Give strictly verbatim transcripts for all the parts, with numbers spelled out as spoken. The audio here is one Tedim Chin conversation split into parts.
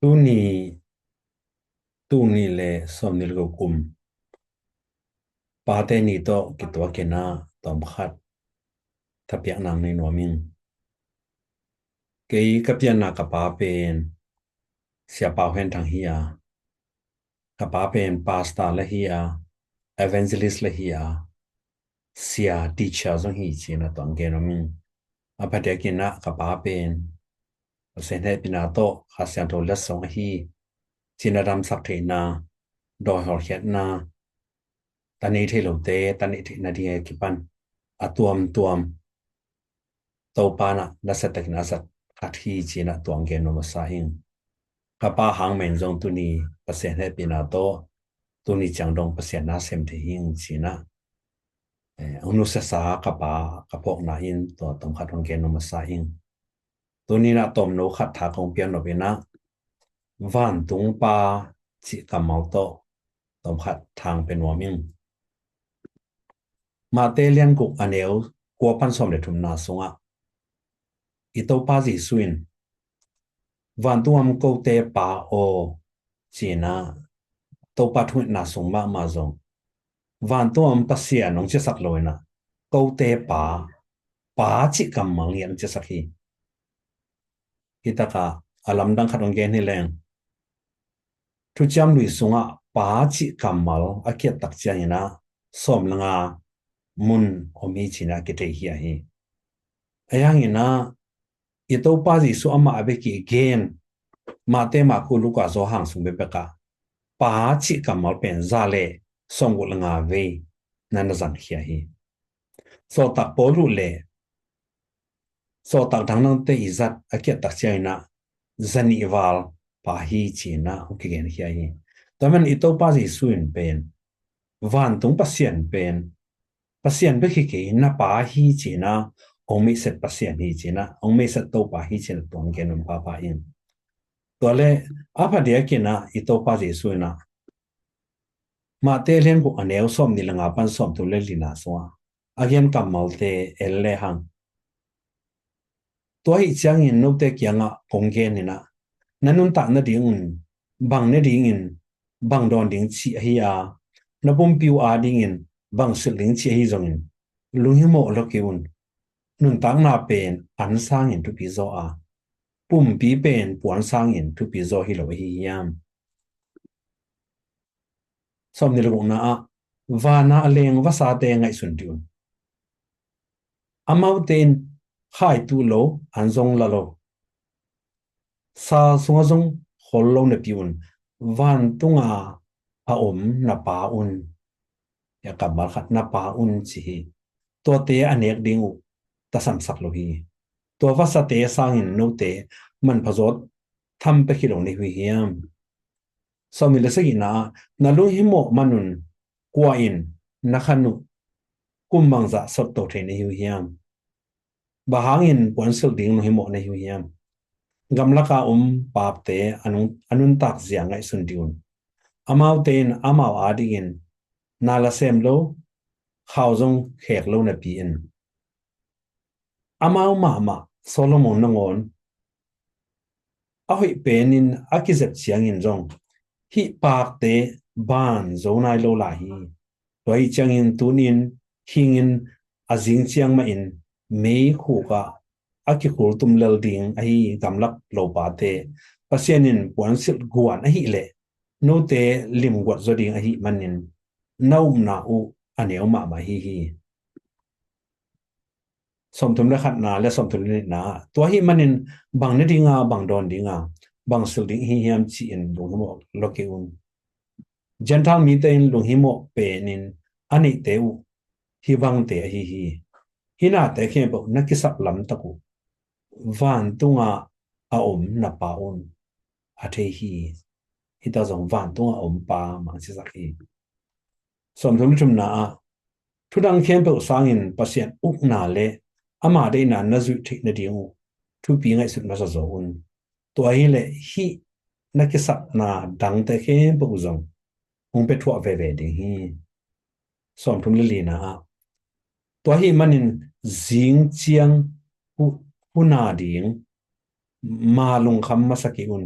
Tuni, tuni le sawmnih le guk kum Pate ni tawh kituakin ah tawmkhat thapiakna nei nuam ing. Kei ka pianna ka pa pen Sia Pau Hen Thang hi a, ka pa pen pastor le hi a, evangelist le hi a, sia, teacher zong hi ci-in ah tuang gen om ing. A phadiakin ah ka pa pen Pasian hehpihna tawh Kha Siangtho letsong ahi ci-in ah damsak theihna, dawi hawlkhiatna, ta nei thei lote ta neih theihna ding a kipan a tuamtuam Topa in ah nasia takin a zat khat hi ci-in ah tuang gen nuam masa ing. Ka pa hang mah in zong tuni Pasian hehpihna tawh tuni ciang dong Pasian na sem thei hi ing ci-in ah, eh, hong nusiasa ka pa ka phawkna in tua tawmkhat hong gen nuam masa ing. Tuni in ah tawmno khat tha kong piak nop in ah, Vantung Pa cih kammal tawh tawmkhat thang pe nuam ing. Mate lian guk a neu kua pan sawm le thumna sungah i Topa Jesu in, "Vantung a om kote Pa aw," ci-in ah Topa thungetna sung mahmah zong, "Vantung a om Pasian" hong cisak lo in ah, "Kote Pa, Pa cih kammal ngiat hong cisak hi." Hi takah a lamdang khat hong gen hi leng, Thuciam Lui sungah Pa cih kammal a kiat tak ciangin ah sawm le nga mun om hi ci-in ah kithei hi ahi. Ahi hangin ah i Topa Jesu amah a bek i gen Mate, Marku, Luka, Johan sung bekbek ah Pa cih kammal pen za le sawmguk le nga vei na na zangkhia hi. Sawltak Paulu le sawltak dangdangte i zat a kiat tak ciangin ah za nih val Pa hi ci-in ah hong kigenkhia hi. Tua man i Topa Jesu in pen vantung Pasian pen Pasian bek hi kei, na Pa hi ci-in ah hong meihset Pasian hi ci-in ah, hong meihset Topa hi ci-in ah tuang gen nuam pahpah ing. Tua le a phadiakin ah i Topa Jesu in ah Mate lian guk a neu sawmnih le nga pan sawmthum le lina sungah a gen kammalte en le hang, "Tua ahih ciangin note kiangah kong gen in ah, na nuntak nadingun bang ne dingin bang dawn ding cih ahi a, na pumpi uh adingin bang silh ding cih ahi zongin lunghimawh lo kei un. Nuntakna pen an sangin thupi zaw a, pumpi pen puan sangin thupi zaw hi lo ahi hiam?" Sawmnih le gukna ah, "Vana a leng vasate ngaihsun dih un. Amaute in khaituh lo, an zong la lo, sal sungah zong khol lo napi un, vantunga a om na Pa un," hi a kammal khat, "na Pa un" ci hi. "Tuate a nek ding uh tasamsak lo hi. Tua vasate sangin note manpha zawt tham pek hi lo na hi uh hiam?" Sawmnih le sagihna ah, "Na lunghimawh man un, kua in na khan uh kum bangzah sawt to thei na hi uh hiam? Bang hangin puansilh ding lunghimawh na hi uh hiam? Gamlaka om paakte a nung, a nuntak zia ngaihsun dih un. Amaute in amau adingin na la sem lo, khau zong khek lo napi in, amau mahmah Solomon nangawn a hoih penin a kizep ciangin zong hih paakte ban zo nai lo lai hi. Tua ahih ciangin tunin khingin, a zing ciang mahin meikhuk ah a kikhul tum lel ding ahi gamlak lopate, Pasian in puansilh guan ahih leh note limguat zaw ding ahih manin na upna uh a neu mahmah hi hi." Sawmthum le khatna le sawmthum le nihna ah, "Tua ahih manin bang ne dinga, bang dawn dinga, bang silh ding hi hiam ci-in lunghimawh lo kei un. Gentile mite in lunghimawh penin a neihte uh hih bangte ahi hi. Hih nate khempeuh na kisap lamtak uh vantunga a om na Pa un a thei hi." Hita zong vantunga a om Pa mah cisak hi. Sawmthum le thumna ah, "Thudang khempeuh sangin Pasian ukna le ama deihna na zuih theih nading uh thupi ngaihsut masa zaw un. Tua hileh hih na kisapna dangte khempeuh uh zong hong pia thuah veve ding hi." Sawmthum le lina ah, "Tua ahih manin zing ciang hu-, hun a ding ma lungkham masa kei un.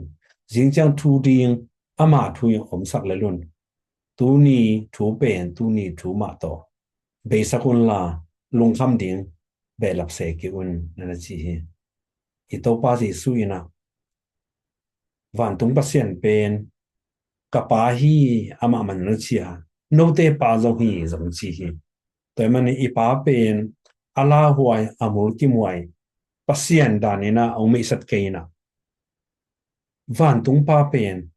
zingciang thu ding ama thu in omsak lel un. Tuni thu pen tuni thu mah tawh beisak unla, lungkham ding behlap se kei un, na na ci hi. I Topa Jesu in ah, vantung Pasian pen ka Pa hi, amah man na ci a, note Pa zong hi, zong ci hi. Tua ahih manin i Pa pen a lauhuai, a mulkimhuai Pasian dan in ah hong meihsat kei in ah, vantung Pa pen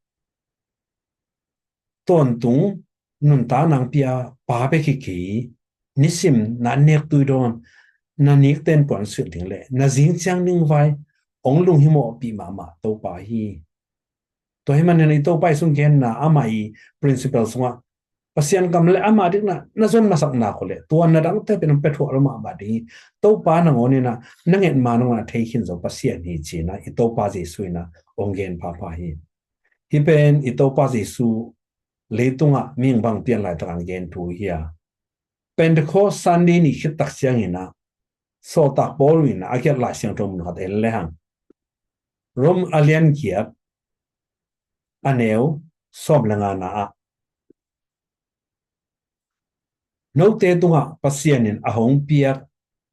tawntung nuntakna hong pia Pa bek hi kei. Nisim na nek tui dawn, na nikten puansilh ding le na zingciang ding vai hong lunghimawhpih mahmah Topa hi. Tua ahih manin i Topa i sung genna, amah i principle sungah Pasian kam le ama dikna na zon masak nak uh leh tua na dangte pen hong pia thuah lo mahmah ding hi. Topa nangawn in ah na nget ma nangawn a thei khin zo Pasian hi, ci-in ah i Topa Jesu in ah hong gen phapha hi. Hih pen i Topa Jesu leitungah mihing bang pian laitak a hong gen thu hi a, Pentecost Sunday ni khit tak ciangin ah Sawltak Paul in ah a gelh Lai Siangtho mun khat en le hang. Rom a lian giat, a neu sawm le ngana ah, note tungah Pasian in a hong piak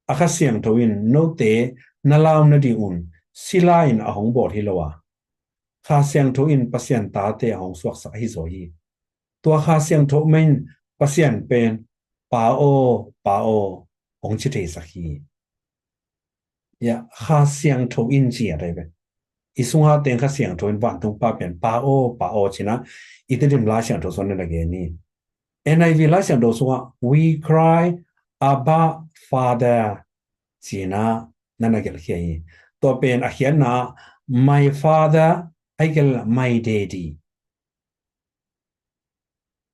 a Kha Siangtho in note na lau nadingun sila in a hong bawl hi lo a, Kha Siangtho in Pasian tate a hong suaksak ahi zaw hi. Tua Kha Siangtho mah in Pasian pen, Pa aw, Pa aw, hong ci theisak hi. Ya, Kha Siangtho in ci a dai ve. I sunga teng Kha Siangtho in vantung Pa pen, Pa aw, Pa aw, ci-in ah i Tedim Lai Siangtho sung na na gen hi. N I V Lai Siangtho sungah, "We cry, Abba, Father," ci-in ah na na gelhkhia hi. Tua pen a khiatna, "My Father," ahih kei leh, "My Daddy."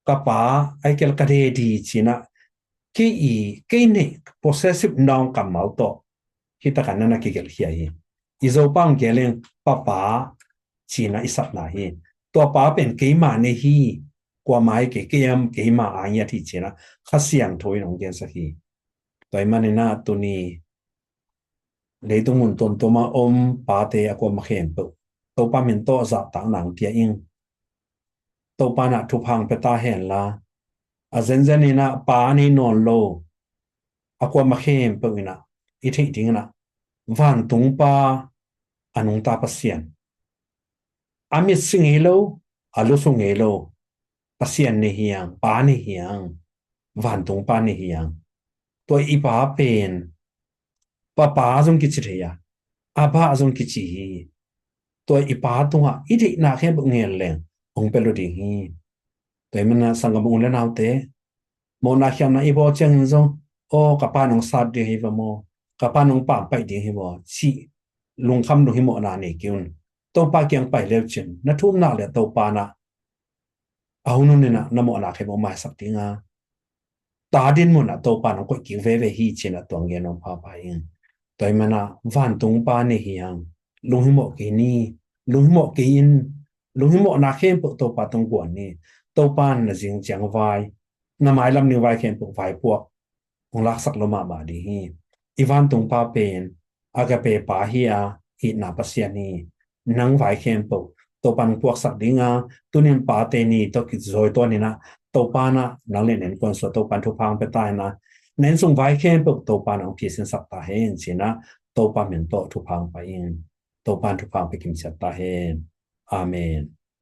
Ka Pa, ahih kei leh ka Daddy, ci-in ah kei i, kei neih, possessive noun kammal tawh hih takah na na kigelhkhia hi. I Zopang geleng, Papa, ci-in ah i sapna hi. Tua Pa pen keima nei hi, kuamah hi kei, kei a, keima a ngiat hi, ci-in ah Kha Siangtho in hong gensak hi. Tua ahih manin ah tuni leitung mun tuamtuam a om pate a kuamah khempeuh Topa min tawh zahtakna hong pia ing. Topa in ah thupha hong pia ta hen la, a zenzen in ah pa a nei nawn lo a kuamah khempeuh in ah i theih ding in ah, vantung Pa, a nungta Pasian, a mitsi ngei lo, a lusu ngei lo Pasian nei hi hang, Pa nei hi hang, vantung Pa nei hi hang. Tua i Pa pen Papa zong kici thei a, Abba zong kici hi. Tua i Pa tungah i deihna khempeuh ngen leng hong pia lo ding hi. Tua ahih manin ah sanggam u le naute, mawhna khialhna i bawl ciangin zong, "Aw, ka Pa in hong sat ding hi va maw, ka Pa in hong pampaih ding hi va maw," cih lungkham lunghimawhna nei kei un. Topa kiang pai le uh cin, na thum nak leh Topa in ah a hun hun in ah na mawhna khempeuh maisak ding a, ta din mun ah Topa in hong koih kik veve hi, ci-in ah tua hong gen nuam phapha ing. Tua ahih manin ah vantung Pa nei hi hang, lunghimawh kei ni, lunghimawh kei in, lunghimawhna khempeuh Topa tung guan ni. Topa in na zingciang vai, na mailam ning vai khempeuh vaipuak hong laksak lo mahmah ding hi. I vantung Pa pen Agape Pa hi a, itna Pasian hi. Nang vai khempeuh Topa in hong puaksak ding a, tuni in Pate Ni tawh kizawi tuan in ah, Topa in ah nang le na innkuan sungah Topa in thupha hong pia ta hen la, na inn sung vai khempeuh Topa in hong phisinsak ta hen, ci-in ah Topa min tawh thupha hong pia ing. Topa in thupha hong pia kimciat ta hen. Amen.